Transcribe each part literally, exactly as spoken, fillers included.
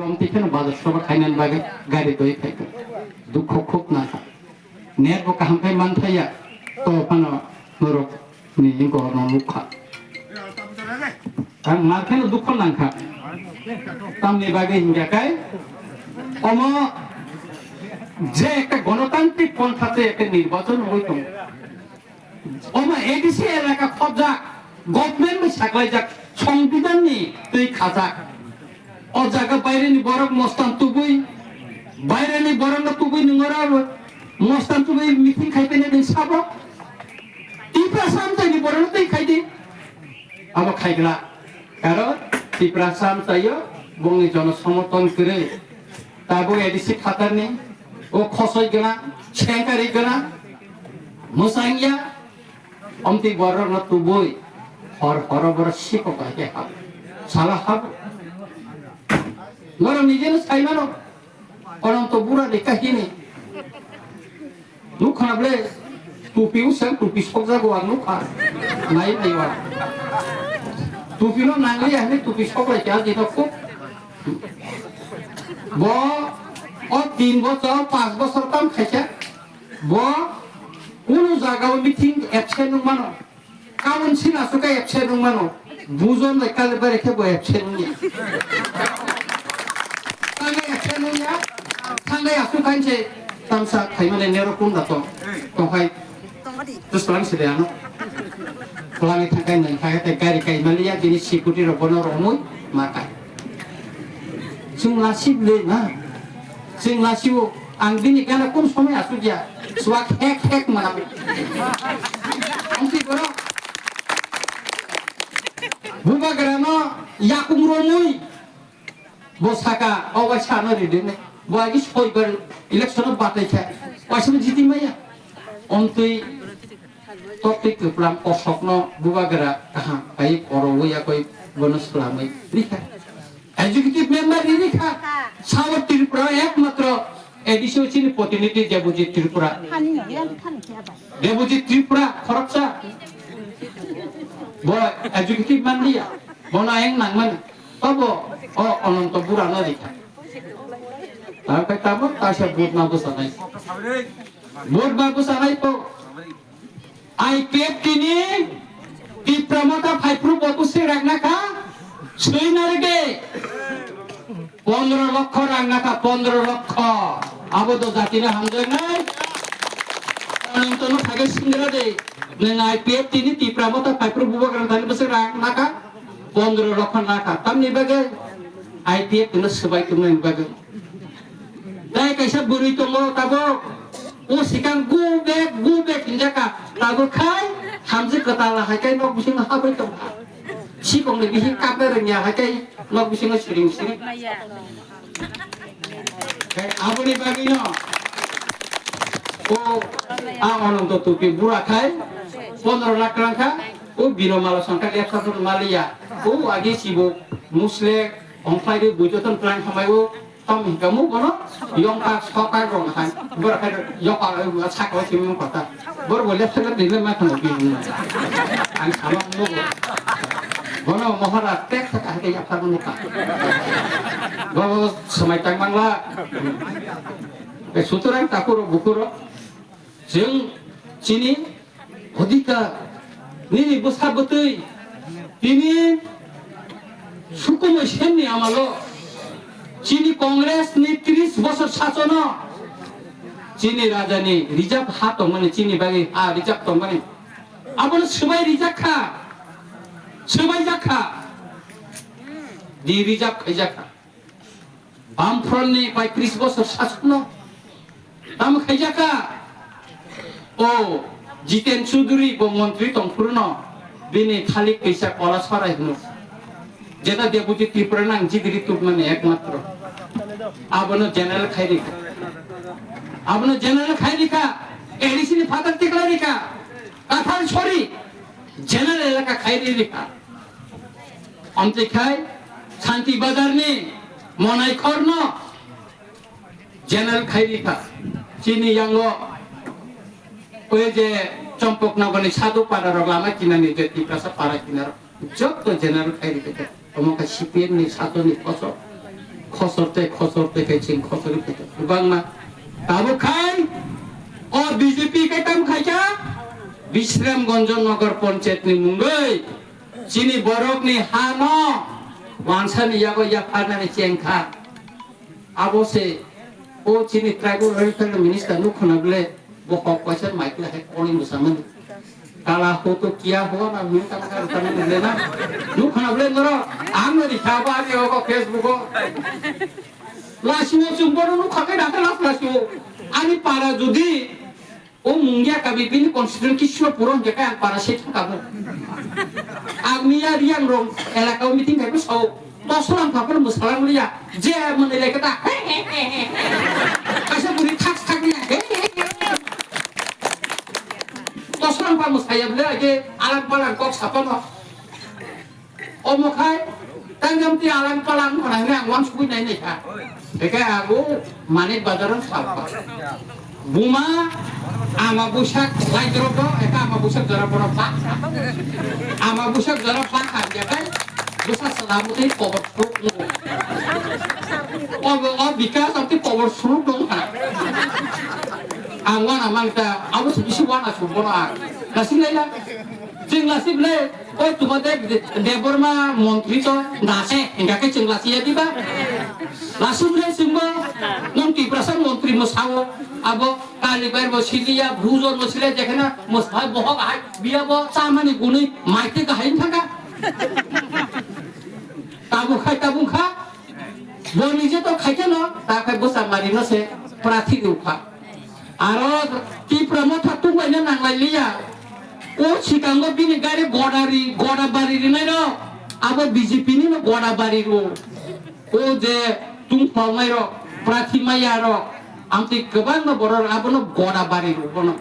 Komti kheno bazar soba khainani bagwi gari doi khaikha. Dukho khub nangkha. Net bo kaham khai manthaiya. To phano norok ni inko no nukha. Ang ma kheno dukho nangkha. Tamni bagwi hingya kai. Omo je ekta gonotantrik pontha tei ekta nirbachon wngwi tongo. Omo A D C elaka khobjak, government bai saklaijak, songbidan ni twi khajak. O jaga baire ni borok mostan tubui, baire ni borok no tubui nung oro mostan tubui meeting khai pene din sabo. Tiprasa amchai ni borok no twi khai di. Abo khai gla. Karon Tiprasa amchai o bongni jono somorthon kwrwi. Tabuk A D C phatarni, o khosoi gwnang, sengkari gwnang, mwsangya, omtwi borokno tubui, hor horo borok sikok hai khe habo. Sala habo. Norok nijeno sai mano, Ononto Bura ni kahini. Nukha na ble, tupi usang, tupi sokjago ang nukha. Nai nai wa. Tupi no nangliya hwnwi tupi soklai kha, jino khub. Bo, o tin bochor, panch bochor kam khaikha. Bo, kunu jaga o meeting absent wng mano. Kaun sina suka absent wng mano. Bujon bai kale bare khe bo absent wngya. Thangwi absent wngya. Thangwi aswk kainse tamsa khaimani nero kunda tong. Tongkhai. Tus palang side ano. Palangi thangkai nang khai te gari kai maliya bini security rok bono romwi ma kai. Chwng lasi ble na. Chwng lasi o ang bini gana kun somoi aswk ya. Swak hek hek mana. Ang si borok. Bubagra no yakung romwi. Bo saka, o waisa ano ride ne. Bo agi soibar election o batai kha. Waisa bo jiti maya. Omtwi toktwi kwplam kosokno bubagra kaham bai korowi yakoi bono swlamwi rikha. Executive member ri rikha. Sabo Tripura ekmatro A D C o chini protinidhi Debojit Tripura. Debojit Tripura khoroksa. Bo executive manliya. Bono ayang nangmani. Tobo o Ononto Bura no rikha. Tamo kai tamo kaisa vote ma bwsanai. Vote ma bwsanai to. I P F T ni Tipra Motha phaiphru bo bwswk rang nakha? Swi narwk de. Pondro lokho rang nakha, pondro lokho. Abo do jatino hamjaknai. Onontono phaikhai singra de. Nwng I P F T ni Tipra Motha phaiphru bubagrani thani bwswk rang nakha? Pondro lokho nakha. Tamni bagwi I P F T no swbai tongmani bagwi. Tei kaisa bwrwi tongo tabuk. O sikang go back, go back hinjakha. Tabuk khai hamjwk kwtal hai khe nok bisingo habwi tongkha. Sikongni bihik kapna rwngya hai khe nok bisingo siring siring. Tei aboni bagwino o a Ononto Tupi bura khai pondro lakh rang kha. O bino mala songkha lepsa phuru maliya. O agi sibo musle ongkhlai de bujo ton tlang hamai o. Tamo hingka mo bono yongkha soka rong hai. Bor khai yoka saka o simi kota. Bor bo left side ni ma khano bi. Ang sama mo. Bono mohara tek saka hai ya phar mo ka. Bo samai tang mangla. Be suturang takuro bukuro. Jeng chini Odhikar, nini bwsa bwtwi, tini sukumui semni amalo, chini Congress ni tris bosor sasono, chini raja ni reserve ha tongmani, chini bagwi ha reserve tongmani, abono swbai rijak kha, swbaijak kha, di reserve khaijak kha. Bamfront ni bai tris bosor sasokno tamo khaijaka. O Jiten Chudhury bo montri tongphuru no bini thalik kaisa kola sarai hino. Jeta Debojit Tripura nang jigiri tubmani ekmatro. Abono general khairi. Abono general khairi kha. A D C ni father tikla rikha. Kathal sori. General elaka khairi rikha. Amtwi khai Santi Bazar ni Monai Khor no general khai rikha. Chini yango oi je Chompok Nagar ni Sadhu Para rok lama kinani je Tiprasa Para kinaro jotto general khai rikha. Omo kha C P M ni sato ni koso. Khosor tei khosor tei khe chwng khosor khe kwbangma. Tabuk khai o B J P khe tam khaikha Bisramganj Nagar Panchayat ni mungwi chini borok ni ha no wansa ni yago yapharnani chengkha. Abo se o chini tribal welfare minister nukhona bole bo kok kaisa mic le hai koni musamani. Kala ho to kiya ho na hini tang tang tang le na. Nukhona bole noro ang no dikha ba ani o Facebook o. Lasi o chumbo no nukha ke na lasi o. Ani para jodi o mungya kabi bini constitution kiswa puro hingke kaya para se thang kabo. Ang miya riyang rong elaka o meeting kaibo sao. Tosolang phapor musalang liya. Je mani leketa. Kaisa buri thak thak liya. Tosolang pha musaya bole age alang palang kok sapano. Omo khai, tangjam ti alang palang khna hwnwi ang uansugwi nai nai kha. Eke ago Manik Bazar ang salka. Buma ama busak lai jorobo, eka ama busak jorobo no pa. Ama busak jorobo pa kha, ya kai? Busa salamu ti power stroke no. Obo, o bikas ti power stroke dong kha. Ang wana mang ta, abo se bisi wana sumbo na. Kasi lai la. Chwng lasi bwle, o tuma de Debbarma montri to dase, hingka khe chwng lasi ya diba? Lasi bwle chwngbo, nong Tiprasa montri mwsao, abo Kalibai bo siliya, Bhujon bo siliya, jekhana mwsai bohok hai, biya bo chamani gunui, maitwi kahai thangka. Tabuk khai, tabuk kha, bo nije to khaikhe no, ta khai bwsa mari no se, prathi rukha. Aro Tipra Motha tungbaino nanglai liya. O sikango bini gari godari, goda bari rinai rok. Abo B J P ni no goda bari ro. O je tungphawnai rok, prathi maya rok. Amtwi kwbangma borok abono goda bari ro bono.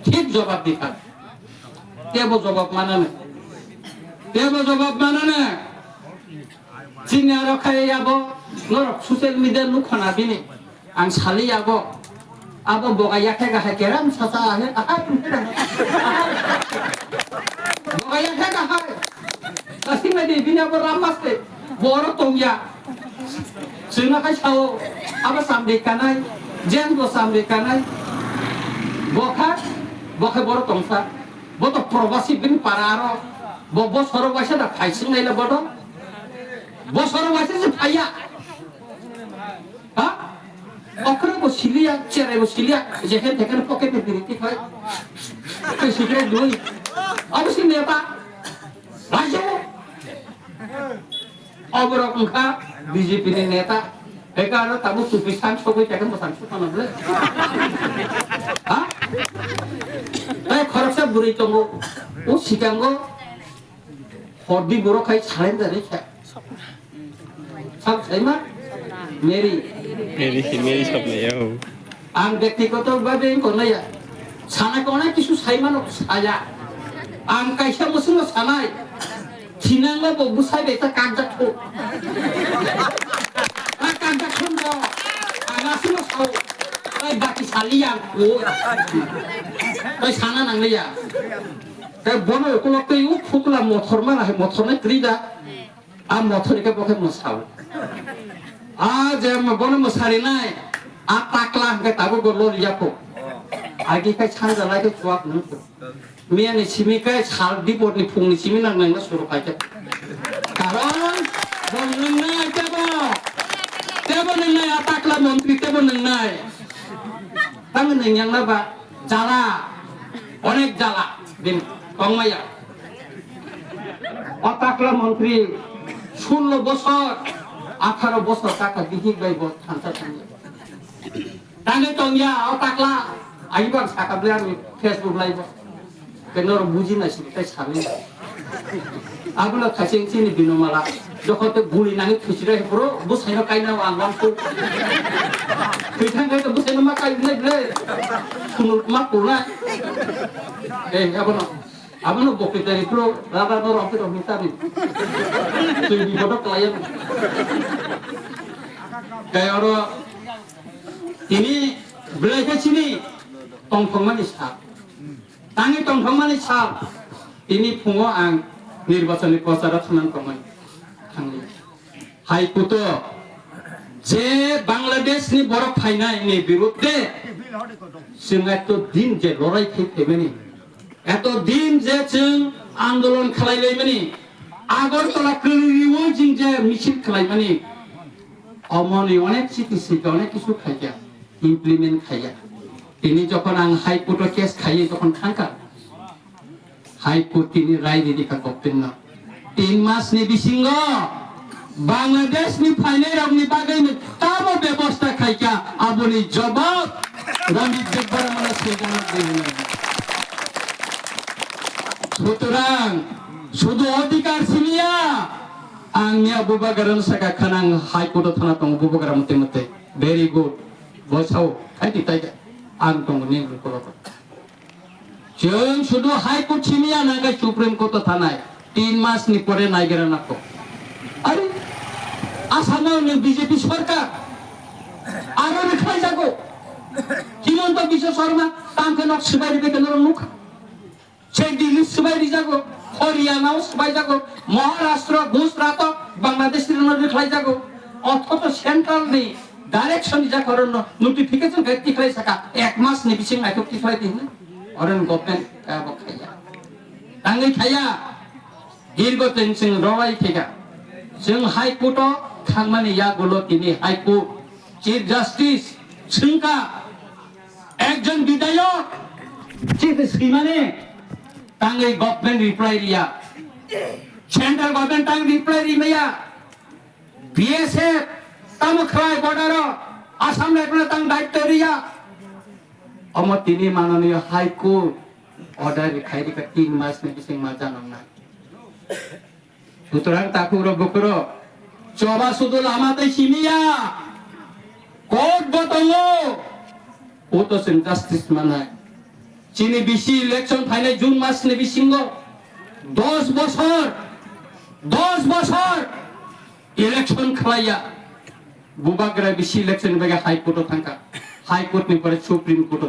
Thik jobab dikha. Tebo jobab manane. Tebo jobab manane. Chini aro khai abo norok social media nukhona bini. Ang sali abo. Abo boga yakhe ga hai keram sasa ahe. Boga yakhe ga hai. Kasi madi bini abo ram maste. Boro tongya. Sina khai sao. Abo samdi kanai. Jen bo samdi kanai. Bokha. Bokha boro tongsa. Bo to probasi bini para aro. Bo, bo soro waisa da khai sing naila bodo. Bosoro waisa se phaiya. Ha? Okra bo siliya, cherai bo siliya, jekhen tekhen pocket ni biri tikhai. Tei sikre dui. Abo si neta. Rajo. Oborok wngkha B J P ni neta. Eka aro tabuk tupi sang sogwi tekhen bosang sukano bole. Ha? Tei khoroksa bwrwi tongo. O sikango Hordi borok khai surrender kha. Sab saima? Mary. Mary, Mary sab nai, oh. Ang byaktigoto bhabe wngkha naiya. Sana kona kisu saimano saya. Ang kaisa musuno sanai. Thinangma bo busai beta kanjak kho. A kanjak kho no. Ang asino sao. Ai baki sali yang ko. Ai sana nang naiya. Tei bono ukulok tei o phukla mothor mana hai mothor nai kwrwi da. A mothor khe bo khe mwsao. A je bono mwsarinai, a takla hwnkhe tabuk bo lori yakho. Agi khai sanja lai khe chuak nungkho. Miya ni simi khe sal dipor ni phung ni simi nang nang na suru khai khe. Karon bo nungnai tebo. Tebo nungnai a takla montri tebo nungnai. Tang nung yang na ba. Jala, onek jala, din, tongmaya. O takla montri, sullo bosor, atharo bosor kaka bihik bai bo thansa thangya. Tangwi tongya, o takla, aibang saka bwle ani Facebook live o. Kenoro buji na sini, tai sami. Abuna khacheng chini binomala. Jokon te guli nangi thuchira he bro, bwsaino kaina ang lamsu. Thwithang khai to bwsaino ma kai bile bile. Sunu ma kulna. Eh, abono. Abono bokri tari bro, rada no rompi rompi tari. Tui bi bodo kelayan. Kaya oro ini belai ke sini tongthong mani sa. Tangwi tongthokmani sal, tini phungo ang nirbachonni procharo thangnang tongmani thangli. Hai kuto, Je Bangladesh ni borok phainai ni birudde chwng eto din je lorai khai phaimani, eto din je chwng andolon khlai laimani, Agartala kwrwi o jing je misil khlai mani, omoni onek chiti sika onek kisu khaikya, implement khaiya. Tini jokhon ang High Court o case khaiwi jokhon thangkha, High Court tini rai ridi kha government no. Tin mas ni bisingo Bangladesh ni phainai rok ni bagwi no tamo bebosta khaikha, aboni jobab Ranjit Debbarma no swijak di hwnwi. Sutorang sudu odhikar simiya. Ang niya bubagra no saka khanang High Court o thana tongo bubagra mate mate. Very good. Bo sao khai di tai ang tongo ni kolo. Chwng sudu High Court simiya nangkhe Supreme Court o thanai. Tin mas ni pore naigira nako. Are, Assam o nwng B J P sarkar. Aro rwkhlai jago. Himanta Biswa Sarma tamkhe nok swbai rwbai khe norok nukha. Chek Delhi swbai rijago. Haryana o swbai jago. Maharashtra, Gujarat o Bangladesh rwno rwkhlai jago. Othocho central ni direction rijak orono notification khe tikhlai saka. Ek mas ni bising naithok tikhlai di hwnwi. Oren government kaya bo khaya. Tangwi khaya. Dirgo tin chwng rwbai thika. Chwng High Court o thangmani yagulo tini High Court Chief Justice swngkha, ekjon bidayok chief swimani tangwi government reply riya, central government tang reply rimaya, B S F tamo khlai border o Assam raiphano tang daityo riya. Omo tini mananiyo High Court order khai rikha tin mas ni bising ma janang na. Sutorang takhuk rok bukhuk rok choba sudu lama tei simiya. Court bo tongo. Court o chwng justice manai. Chini bisi election phainai June mas ni bisingo dos bosor, dos bosor election khlaiya. Bubagra bisi election ni bagwi High Court o thangkha. High Court ni pore Supreme Court o